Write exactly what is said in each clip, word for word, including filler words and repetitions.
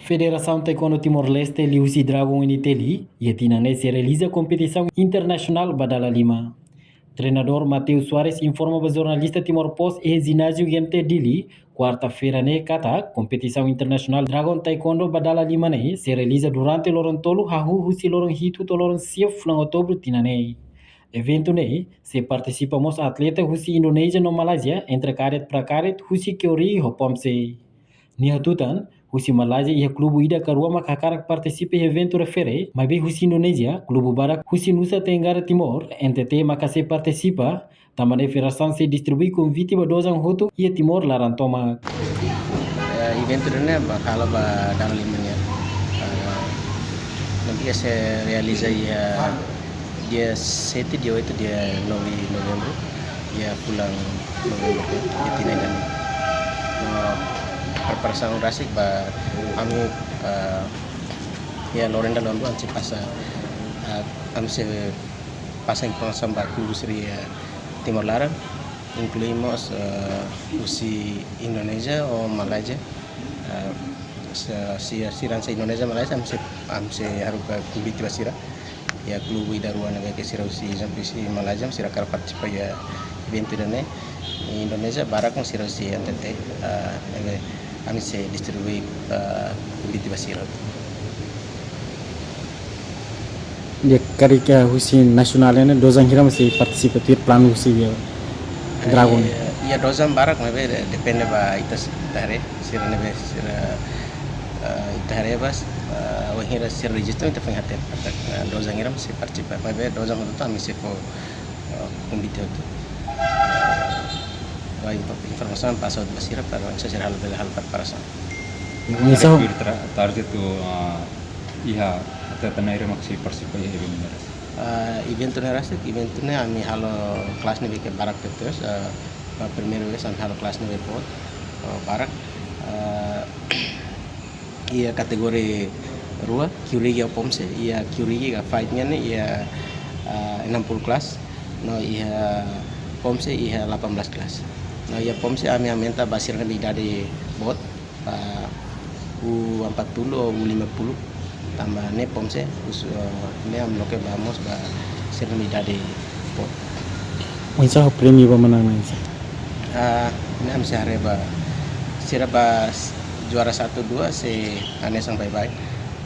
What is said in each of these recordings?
Federasaun Taekwondo Timor-Leste liuhusi Dragon N T L iha tinan ne'e sei realiza kompetisaun internasionál ba dala lima. Treinadór Mateus Soares informa ba jornalista Timor Post iha jináziu G M T Dili, kuarta-feira ne'e katak kompetisaun internasionál Dragon Taekwondo ba dala lima ne'e sei realiza durante loron tolu, hahú husi loron hitu to'o loron sia fulan Outubru tinan ne'e. Eventu ne'e sei partisipa mós atleta husi Indonézia no Malázia, entre kadet pra kadet husi Kyorii ho Pomse. Nia hatutan, husi Malázia iha klubu ida ka rua maka hakarak partisipa iha eventu refere, maibé husi Indonézia, klubu barak husi Nusa Tenggara Timur, N T T, maka sei partisipa, tanba ne'e federasaun sei distribui konvite ba dojang hotu iha Timor laran tomak. Eh, eventu ida-ne'e ba halo ba dala lima nian. Eh, ne'ebé sei realiza iha dia sete, dia oito, dia nove Novembru, iha fulan Novembru, iha tinan ida-ne'e. No, preparasaun rasik ba ami, eh, iha loron ida loron rua ami sei pasa, eh, ami sei pasa informasaun ba klube sira iha Timor laran, inklui mós, eh, husi Indonézia ou Malázia. Eh, se, se, sira hanesan Indonézia, Malázia, ami sei, ami sei haruka konvite ba sira. Iha klubu ida rua ne'ebé ke sira husi, ezemplu, husi Malázia, sira hakarak partisipa iha eventu ida-ne'e. Indonézia, barak mós sira husi N T T, eh, ne'ebé ami sei distribui, eh, konvite ba sira. Di'ak, karik husi nasionál ne'e, dojang hira mak sei partisipa tuir planu husi, eh, Dragon? Eh, iha dojang barak, maibé de-, depende ba ita s-, ita haree, sira ne'ebé, sira, eh, ita haree bá, eh, wainhira sira rejista, ita foin hatene katak, eh, dojang hira mak sei partisipa, maibé dojang hotu ami sei fó, eh, konvite hotu. Eh, ba info-, informasaun pasa hotu ba sira, para oinsá sira halo, bele halo preparasaun. Oinsá? Karik tra-, target atu, ah, iha atleta na'in hira mak sei partisipa iha eventu ne'e rasik? Ah, eventu ne'e rasik, eventu ne'e ami halo kelas ne'ebé ke barak tebes, ah, ba primeira vez ami halo kelas ne'ebé boot, ah, barak. Ah, iha kategoria rua, Kyorii ho Pomse, iha Kyorii ka fight nian ne'e iha, ah, enam puluh kelas, no iha Pomse iha delapan belas kelas. No iha Pomse ami aumenta ba sira ne'ebé idade boot, ba U empat puluh ou U lima puluh. Tanba ne'e Pomse, us-, eh, ne'e ami loke ba mós ba sira ne'ebé idade boot. Oinsá ho prémiu ba manán na'in sira? Ah, ne'e ami sei haree ba sira ba s-, juara satu, dua sei hanesan baibain,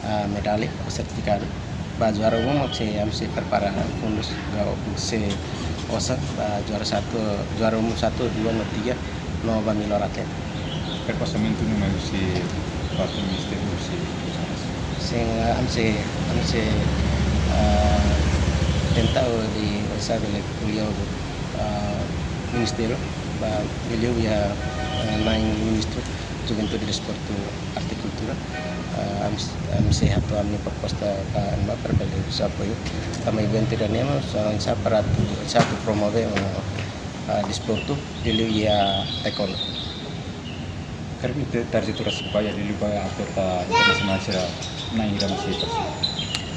ah, medalla ou sertifikadu. Ba juara umum mak sei, ami sei prepara fundus, ka sei osan ba juara satu, juara umum satu, dua no tiga, no ba melhor atleta. Rekoñesimentu ne'e mai husi parte ministériu husi, husi. Sin, ah, ami sei, ami sei, ah, tenta hodi, sabe, le, ko'alia ho, ah, ministériu, ba, beliau iha, ah, na'in ministru Juventude, Desportu, Arte, Kultura. Ah, ami s-, ami sei hato'o ami-nia proposta ba, ba, para bele husu apoiu. Tanba eventu ida-ne'e mós, ah, oinsá para atu, oinsá atu promove, ah, ah, desportu, liuliu iha taekwondo. Karik ita target atu rasik ba iha, liuliu ba atleta internasionál sira na'in hira mak sei partisipa?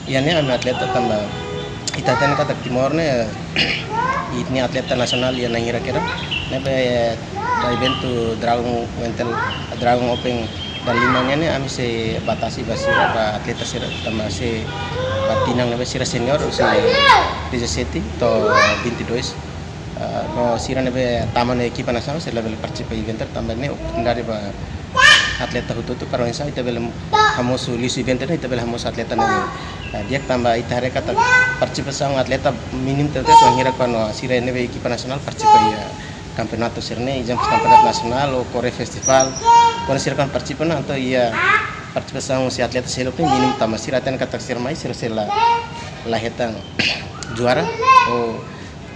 Iha ne'e ami atleta tanba ita hatene katak Timor ne'e, ita-nia atleta nasionál iha na'in hira kedas. Ne'ebé ba eventu Dragon Winter, Dragon Open dala lima nian ne'e ami sei batasi ba sira, ba atleta sira tanba sei ba tinan ne'ebé sira senior husi dezassete to'o vinte e dois. Ah, no sira ne'ebé tama ona ekipa nasionál sira labele partisipa eventu tanba ne'e oportunidade ba atleta hotu-hotu para oinsá ita bele hamosu liuhusi eventu ne'e ita bele hamosu atleta ne'ebé, ah, di'ak tanba ita haree katak partisipasaun atleta mínimu tebes wainhira kuandu sira ne'ebé ekipa nasionál partisipa iha kampeonatu sira-ne'e, ezemplu kampeonatu nasionál ou Korea Festival. Kuandu sira kan partisipa ne'e, entaun iha partisipasaun husi atleta seluk ne'e mínimu tanba sira hatene katak sira mai sira sei la, la hetan juara ou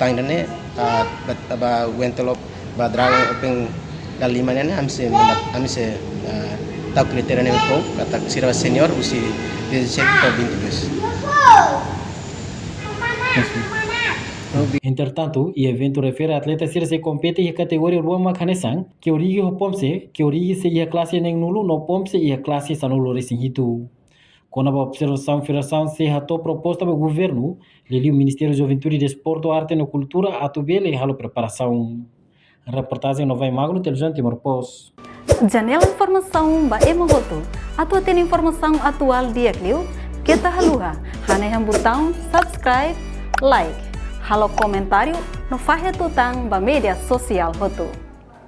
tan ida-ne'e, ah, ba, ba Winter Open, ba Dragon Open dala lima nian ne'e, ami sei, ami sei, ah, tau kritéria ne'ebé foun, katak sira senior husi dezassete to'o vinte e dois. Entretantu, iha eventu refere atleta sira sei kompete iha kategoria rua mak hanesan, Kyorii ho Pomse, Kyorii sei iha klase neenulu no Pomse iha klase sanulu-resin-hitu. Kona-ba observasaun federasaun sei hato'o proposta ba governu, liuliu Ministériu Juventude, Desportu, Arte no Kultura atu bele halo preparasaun. Reportajen Novai Magno, Televizaun Timor Post. Janela informasaun ba ema hotu. Atu hatene informasaun atuál di'ak liu, keta haluha hanehan butaun subscribe, like, halo komentáriu no fahe tutan ba média sosiál hotu.